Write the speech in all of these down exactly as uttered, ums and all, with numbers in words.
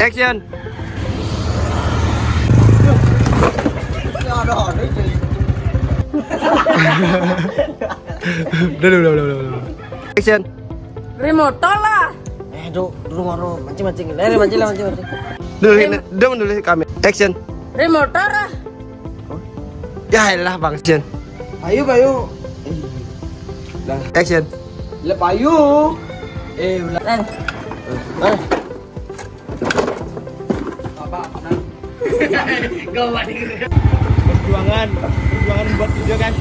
Action. Udah, udah, udah, udah, udah. Action. Remotor lah. Eh, dulu, dulu, dulu, mancing, mancing. Eh, mancing lah, mancing, mancing. Dulu, ini, dulu, dulu, kami. Action. Remotor lah. Ya elah, Bang. Action. Ayo, Bayu. Eh, udah. Action. Lep, ayo. Eh, udah. Eh. Eh. Apa? Gawat. Perjuangan, perjuangan buat video kan.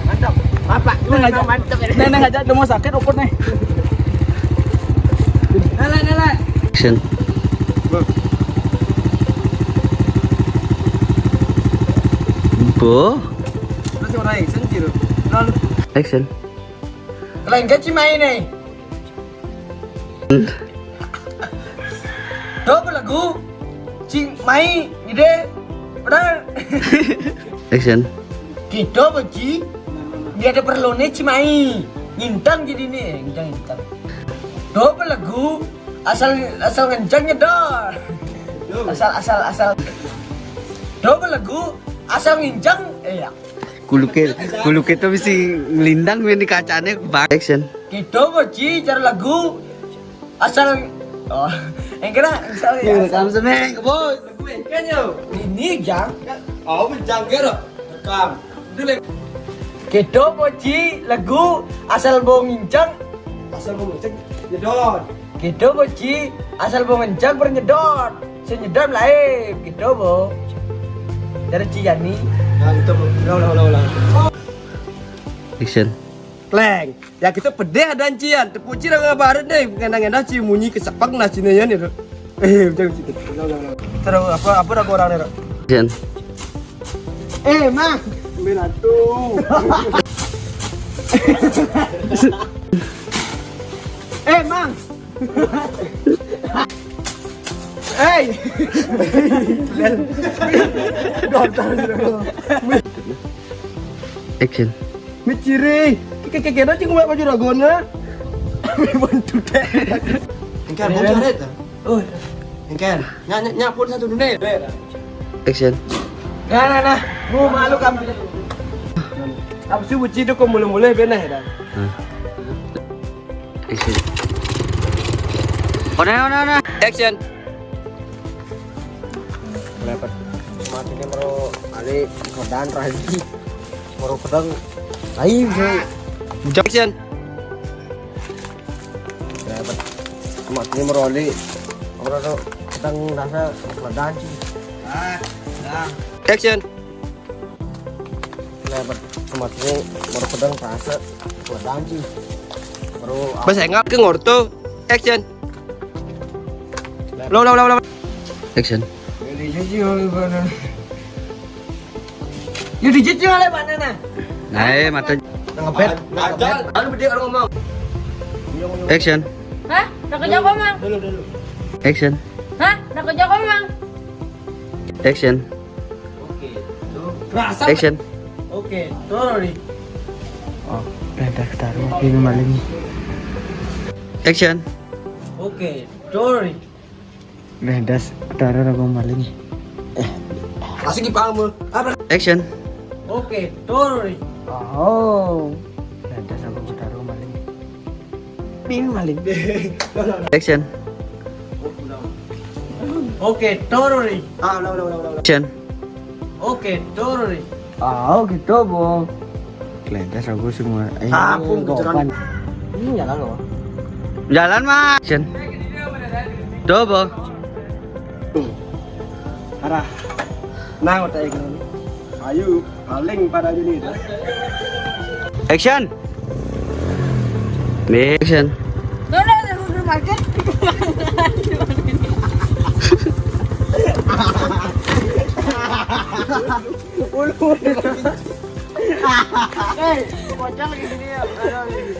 Mantap. Apa? Neng aja, mantap ini. Neng aja udah mau sakit ukur nih. Nala, nala. Action. Bo. Terus orang action gitu. Lalu. Action. Kalian gaji main nih. Dobo lagu, cimai, ide, padahal. Action. Kito beci, dia ada perlu nih cimai, ngintang jadi nih, ngintang, ngintang. Dobo lagu, asal, asal ngencang nyedot. Asal, asal, asal. Dobo lagu, asal ngincang, eh, ya. Kuluke, kuluke tuh bisa ngelindang main di kacanya, Bang. Action. Kito beci, cara lagu, asal, oh, yang kena, asal ya. Iya, kamu semeng, bos. Lagu yang kan, yo. Ini, Jang. Oh, Jang, kira. Rekam. Dulu. Kito beci, lagu, asal bau ngincang. Asal bau ngincang, nyedot. Kito beci, asal bau ngincang, bernyedot. Senyedot lah, eh, kito bo. Dari Ciani. Nah, gitu, bo. Ulang, ulang, ulang, ulang. Action. Kleng. Ya, kita pedih ada ancian. Tepuci dah ngabarin deh. Ngendang-ngendang ci munyi kesepeng lah sini ya nih, Dok. Eh, macam situ. Terus apa, apa dah orang nih, Dok? Action. Eh, Mang. Miratu. Eh, Mang. Hei. Dokter. Action. Miciri. Keke kena cing baju ragona. Bantu deh. Engkau mau cari tak? Oh. Engkau. Nya, nya, nya pun satu dunia. Action. Nah, nah, nah. Mu malu kami. Aku sih buci tu kau mula-mula benar dah. Hah. Action. Ona, ona, ona. Action. Dapat. Mati ni mero ali kodan raji. Mero pedang. Ai, action. Dapat. Mati ni mero ali. Mero pedang rasa kodan sih. Ah, ah. Action. Lebar. Amat ni baru pedang rasa. Kodan sih. Baru. Bas enggak ke ngorto. Action. Lo, lo, lo, lo. Action. Jadi jadi orang. Yo dijit yo oleh mana nah? Nah, eh, mata. Ngebet. Ajal. Anu gede kalau ngomong. Action. Hah? Nak kerja kau, Mang? Dulu, dulu. Action. Hah? Nak kerja kau, Mang? Action. Oke. Tuh. Rasa. Action. Oke, turun nih. Oh, udah ketaruh ini maling. Action. Oke, turun nih. Udah das ketaruh aku maling. Masih di paham. Apa? Action. Oke, turun nih. Oh. Udah das aku ketaruh maling. Ini maling. Action. Oke, turun nih. Ah, ulang, ulang, ulang, ulang. Action. Oke, turun nih. Ah, gitu, Bo. Kelentas aku semua. Eh, ah, pun gopan. Ini jalan loh. Jalan, Mas. Action. Tuh, Bo. Arah. Nah, otak ini. Ayo. Paling pada ini. Action. Action. Mana ada rumah makan? Hei, bocah lagi sini ya. Ya, ampun.